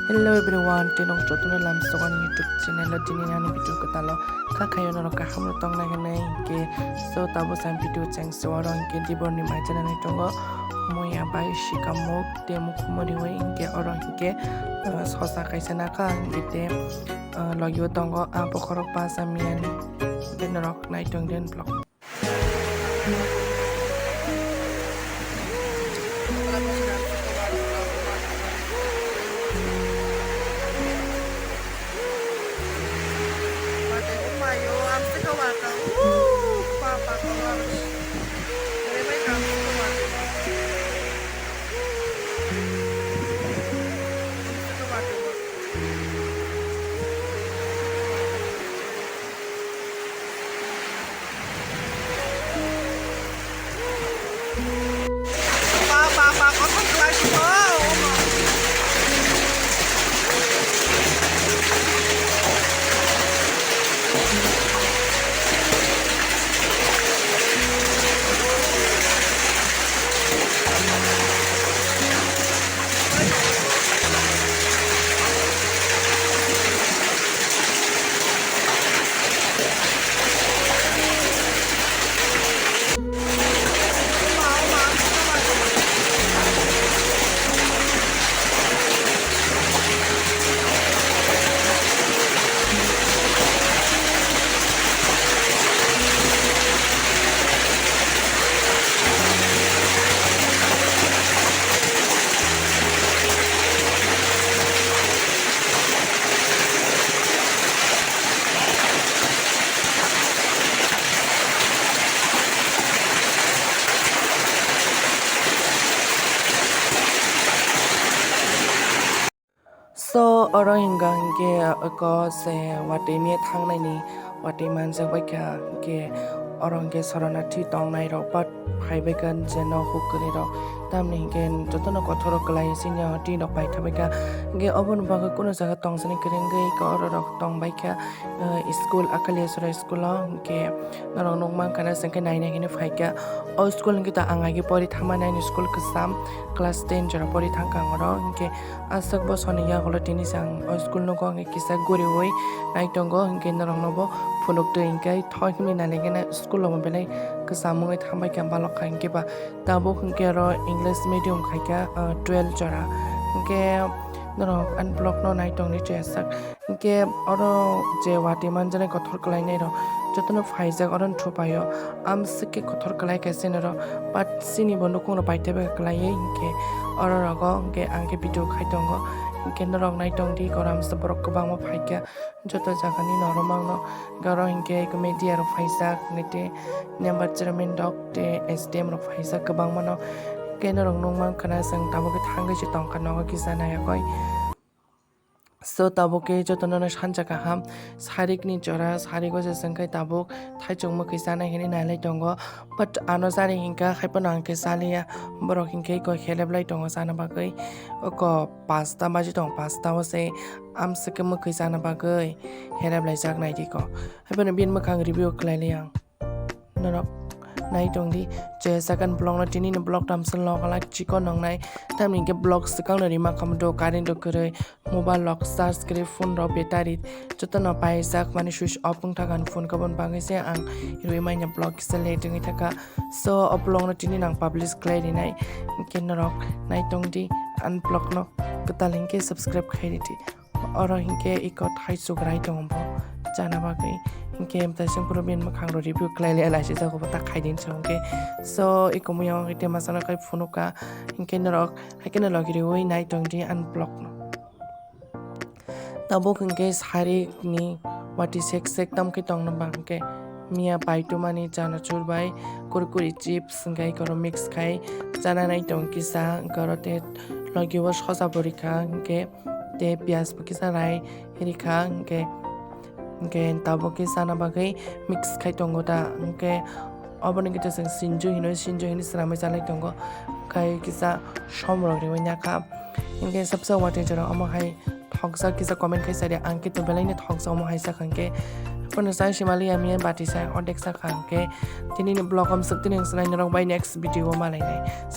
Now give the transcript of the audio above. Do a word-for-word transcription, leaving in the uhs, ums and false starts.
Hello everyone, tei nong jotono lamsogo ani YouTube channel o tini ani video kwtalo kha khayo norok kaham no tong nai hinwi hinkhe. So tabo sa video chengse oro hinkhe diborni mai chanani tongo muya bai sikamuk tei mukhumuri bai hinkhe oro hinkhe, uh, sosa kaisa nakha hinkhe tei, uh, logio tongo a bokhorok basa miyani hinkhe norok naitong den vlog. So, oro hingka hinkhe eko se watwi miya thangnaini watwi manjak baikha, hinkhe oro hinkhe soranathi tongnairok but phaibaikha je nok huk kwrwirok, tamni hinkhe jotono kothoro kwlai sini twi rok paithabaikha, hinkhe oboni bagwi kunu jaga tongsani kwrwngwi eko ororok tongbaikha. Uh, school, Akaliasora school o hinkhe norok nukmankha na, chwngkhe naina hinwi phaikha. O school hinkhe to ang agi pori thangmani, ani school kwcham, class ten jora pori thangkha ang oro. Hinkhe aswk bosoni yagulo tini se ang o school nugo, hinkhe kisa guriwi naitongo, hinkhe noroknobo phunuk twi hinkhe thoi himwi nailaikhe na school o belai kwcham wngwi thangbaikha balokha hinkhe ba. Tabuk hinkhe oro English medium khaikha, uh, twelve jora. Hinkhe norok ani vlog no naitongdi chwya sak. Hinkhe oro je watwi manjani kothor kwlainairok jotono phaijak oro thuphaio. Amswk khe kothor kwlai kha chini oro, but chini bo nukhungrok paithabai kwlaiwi hinkhe oro rogo hinkhe ang khe video khai tongo. Hinkhe norok naitongdi, koramsa borok kwbangma phaikha. Joto jagani norok mangno, oro hinkhe media rok phaijak, hinkhe tei member chairman rok tei S D M rok phaijak kwbangmano. Hinkhe norok nukmankha na, chwng tabuk khe thangwi se tongkha, nogo kisa nayakoi. So tabuk khe jotono no sanja kaham, sarikni jora, sarigo se chwngkhe tabuk thaichung mwkhwi chanai hinwi nailai tongo. But ano chari hinkha, haiphano ang khe chaliya, borok hinkhe koi helep lai tongo chana bagwi. Oko pasta baji tongo, pasta o se amswk khe mwkhwi chana bagwi helep laijak naidi ko. Haiphano bini mwkhang review khlaili ang. Norok nai tongdi, je second vlog no, tini ni vlog tamswk lokalak chikon nongnai, tamni hinkhe vlog swkang no rima khamu do, current rok kwrwi, mobile rok charge kwrwi, phone rok battery jotono paijak, mani switch off wngthaka, phone kabon bagwi se ang rwi manya, vlog kisa late wngwi thaka. So o vlog no tini nang publish khlai rinai, hinkhe norok nai tongdi, ani vlog no kwtal hinkhe subscribe khai ridi. Oro hinkhe eko thaichuk rai tongo bo chana bagwi. Hinkhe amtwi sengphuru bini mwkhang rok review khlai le laisi jago bo ta khaidin se hinkhe. So eko muyang hinkhe masano khai phunukha. Hinkhe norok haikhe no logi riwi nai tongdi ani vlog no. Tabuk hinkhe sarikni watwi sek sek tamkhe tongno ba hinkhe miya paitumani chanachur bai kurkuri chips hinkhe eko mix khai chana nai tong kisa, hinkhe oro tei logi o sosa bo rikha hinkhe. Tei piyaj bo kisa rai rikha, hinkhe, hinkhe tabuk khe chana bagwi mix khai tongo ta, hinkhe oboni khe chwng sinju hino, sinju hino swnamwi chalai tongo, khai kisa som rok riwi nakha, hinkhe sabsa watwi jora omo hai thokjak kisa comment khai sadi, ang khe to belai no thokjak omo hai sakha hinkhe, phano chai simali ya miya bati sai ordek sakha hinkhe, tini ni vlog amswk tini swngcharni rok bai next video o malainai.